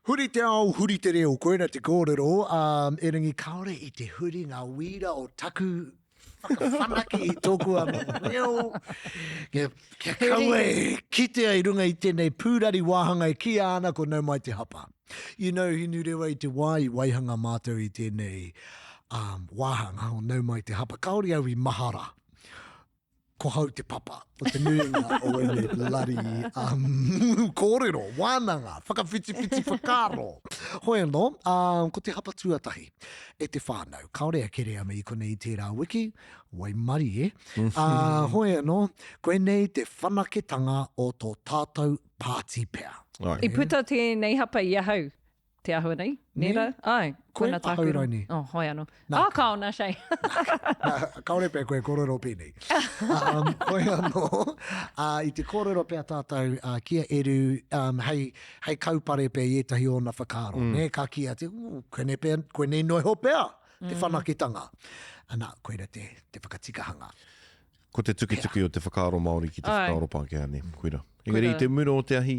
Huri te ao, huri te reo, koina te kōrero, ā, erangi kāore i te huri ngā wīra o taku whakawhanake i tōku anō reo, kia, kia kaua e kitea i runga i tēnei pūrari wāhanga e kīia ana ko Nau Mai Te Hapa. You know, Hinurewa, i te wā i waihanga mātou i tēnei um, wāhanga o Nau Mai Te Hapa, kāore au i mahara ko hau te papa o te nuinga o ēnei bloody um, kōrero, wānanga, whakawhitiwhiti whakaaro. Hoi anō, um, ko te hapa tuatahi e te whānau. Kāore a Kereama i konei i tērā wiki, waimarie. Uh, hoi anō, koinei te whanaketanga o tō tātou pāti pea. Ai. I puta tēnei hapa i ahau. Te ahua nei, nē rā? Ai, Koe, koina tāku. ahau rainī. Oh, hoi anō. Nā. Ah, kao nā, Shay. Nā, kāore pea koe kōrero pēnei. Um, koe anō, uh, i te kōrero pea tātou uh, ki a Eru um, hei, hei kaupare pea i ētahi ōna whakaaro. Mm. Nē, ka kī atu, mm, koinei, pea, koinei noa iho pea te mm. whanaketanga. Ana, koira te, te whakatikahanga. Ko te tukituki o te whakaaro Māori ki te Ai. whakaaro Pākehā, nē, koira. Engari i te mura o te ahi,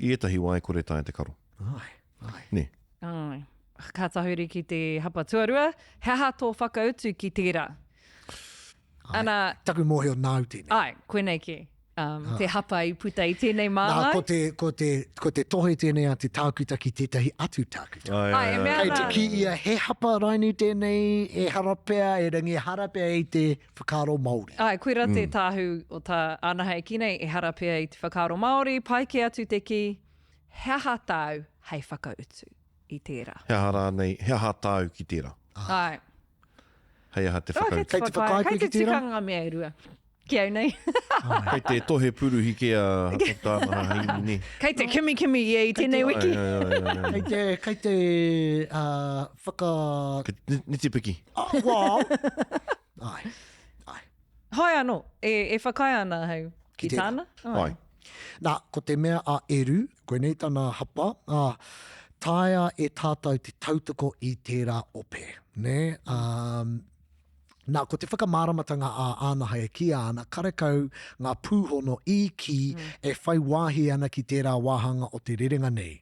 i ētahi wā e kore taea te karo. Ai, ai. Nē. Ai. Ka tahuri ki te hapa tuarua, he aha tō whakautu ki tērā? Ai. Ana, Taku mōhio nāu tēnei. ai, koinei kē. Um, te hapa i puta i tēnei Nā, māngai. ko te, ko te, ko te tohe tēnei a te tākuta ki tētahi atu tākuta. Ai, Ai, e mea Kei te ana- kī ia, he hapa raini tēnei, ehara pea, erangi ehara pea i te whakaaro Māori. Ai, koira te tāhu o tā Ānaha e kī nei, ehara pea i te whakaaro Māori, pai kē atu te kī, he aha tāu hei whakautu i tērā? He aha rānei, he aha tāu ki tērā? Ai. Hei aha te Oh, kei whakautu? te Kei te whakaae, whakaae kei koe te ki tērā? tika ngā mea e rua. Ki au nei. Kei te tohe puruhi kē a Tānaha Heini, nē? Kei te kimikimi ia i tēnei wiki. Ai, ai, ai, ai, ai. Kei te, kei te uh, whaka... Kei te nitipiki. Oh, wow. Ai, ai. Hoi anō, e, e whakaae ana ahau ki Ki tērā. tāna. Ai. Ai. Nā, ko te mea a Eru, koinei tana hapa, ā, taea e tātou te tautoko i tērā ope, nē? Um, nā, ko te whakamāramatanga a Ānaha e kīia ana, karekau ngā pūhono i kī mm. e whai wāhi ana ki tērā wāhanga o te rerenga nei.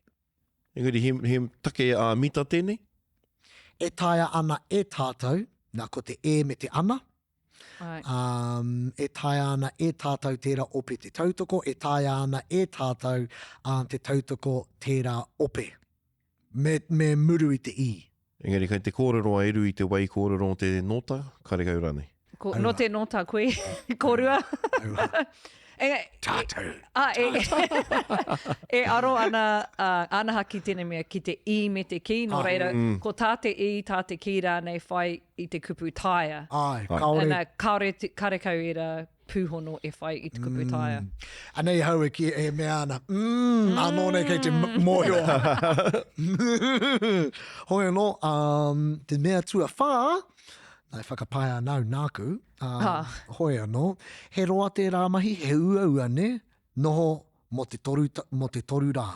Engari, he, he take ā-mita tēnei? E taea ana e tātou, nā, ko te e me te ana, Ai. Um, e taea ana e tātou tērā ope te tautoko, e taea ana e tātou um, te tautoko tērā ope. Me, me muru i te i. Engari kei te kōrero a Eru i te wei kōrero o te nōta, karekau rānei? Ko, no te nōta koe, kōrua. E, Tātou. A, e, e aro ana a Anaha ki tēnei mea, ki te i me te ki, nō reira, mm. ko tā te i, tā te ki rānei whai i te kupu taea. Ai, kāore... Ana, kāore, karekau ērā pūhono e whai i te kupu mm. taea. Anei hau e, ki, e mea ana, mm, mm. anō nei kei te mōhio. Hoi anō, um, te mea tuawhā, nā e whakapae ana au nāku, um, ah. hoi anō, he roa tērā mahi, he uaua, ne? Noho mō te toru, mō te toru rā.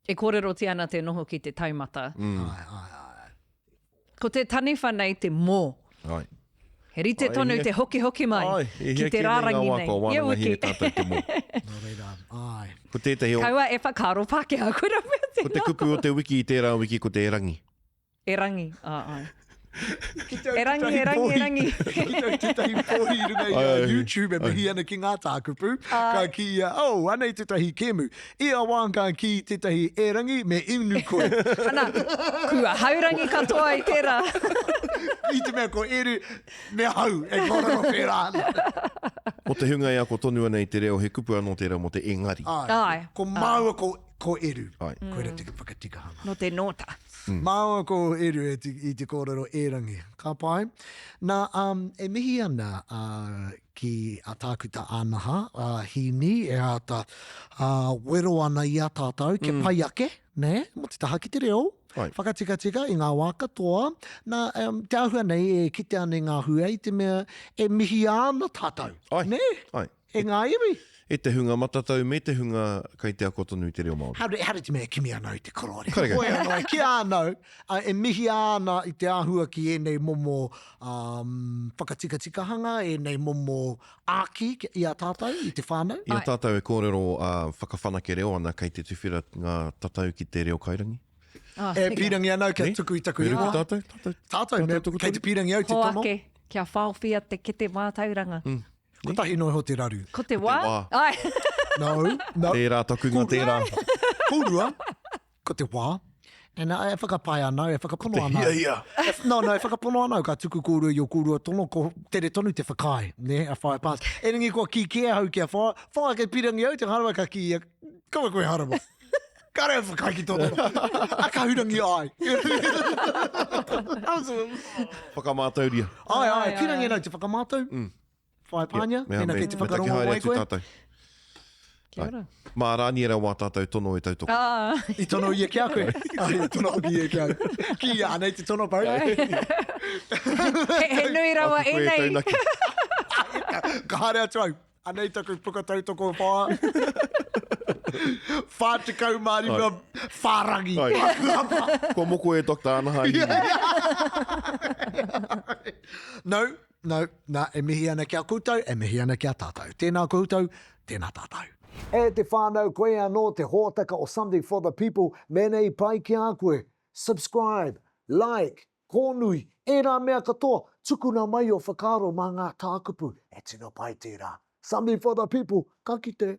E kōrerotia ana te noho ki te taumata. Mm. Ai, ai, ai. Ko te taniwha nei te mō. Ai. He rite Ai, tonu e te hokihoki mai Ai, e ki hia te kē nei ngā rārangi wā nei. kua Ia wānangahia wiki. e tātou te mō. Nō reira, ai. Ko tētahi o... Kaua e whakaaro Pākehā, koira pea Ko te tēnā. kupu o te wiki i tērā wiki ko te erangi. Erangi, ā, ai. Ki te au Erangi, tētahi erangi, pōhi- erangi. Ki te au tētahi pōhi i runga i a Ai, ai. YouTube e mihi ana ki ngā tākupu, ka kīia, oh, anei tētahi kēmu. Ia wā ka kī tētahi erangi me inu koe. Ana, kua haurangi katoa i tērā. I te mea ko Eru me ahau e kōrero pērā ana. Mō te hunga e ako tonu ana i te reo, he kupu anō tērā mō te engari. Ai. Ai. Ko māua ko, ko Eru. Ai. Koira te whakatikahanga. Nō te nōta. Mm. Māua ko Eru e ti, i te kōrero erangi. Ka pai. Nā, um, e mihi ana uh, ki a Tākuta Ānaha, uh, Hīni, e āta uh, wero ana i a tātou, kia mm. pai ake, nē, mō te taha ki te reo, Ai. whakatikatika i ngā wā katoa. Nā, um, te āhua nei e kitea ana i ngā hua i te mea e mihia ana tātou, Ai. nē? Ai. E ngā iwi. E te hunga matatau me te hunga kei te ako tonu i te reo Māori. Haere, haere te mea e kimi ana i te koroare. Karekau. Hoi anō, e kīa ana au, e mihia ana i te āhua ki ēnei momo um, whakatikatikahanga, ēnei momo āki i a tātou, i te whānau. I a tātou e kōrero whakawhanake reo ana, kei te tuwhera ngā tatau ki te reo kairangi. Oh, E pīrangi ana au kia tuku i taku Me ruku ingoa. tātou, tātou. Tātou, me, Tātou kei te pīrangi au te tono. Hoake, kia whaowhia te kete mātauranga. Mm. Kotahi noa iho te raru. Ko te wā? Ko te wā. Ai. No, no. Tērā takunga tērā. Kōrua, ko te wā. And e whakapae ana, e whakapono ana. Te hiahia. E, no, no, e whakapono ana ka tuku kōrua i o kōrua tono, ko tere tonu te whakaae, ne, a whaea pās. Erangi kua kī kē ahau ki a whaea, whaea kei pirangi au te harama ka kī ia, kaua koe harama. Kāre au whakaae ki tō tono. A kahurangi ai. Whakamātauria. Ai, ai, pirangi ana te whakamātau. Mm. Whaea Pānia, yeah, mēnā kei te whakarongo mai koe. Tātou. Kia ora. Mā Rāniera wā tātou tono e tautoko. Ah. I tono ia ki a koe. Ai, i tono hoki ia ki a koe. Ki ia, anei te tono bro. he, he nui rawa Āku koe e ēnei. taunaki. Ka haere atu au. Anei taku puka tautoko whā. 45 whārangi. Kua moko e Dr. Anaha i. No, No, nā, e mihi ana ki a koutou, e mihi ana ki a tātou. Tēnā koutou, tēnā tātou. E te whānau, koe anō te hōtaka o Something for the People, mēnā i pai ki a koe, subscribe, like, kōnui, ērā mea katoa, tukuna mai ō whakaaro mā ngā tākupu, e tino pai tērā. Something for the People, ka kite!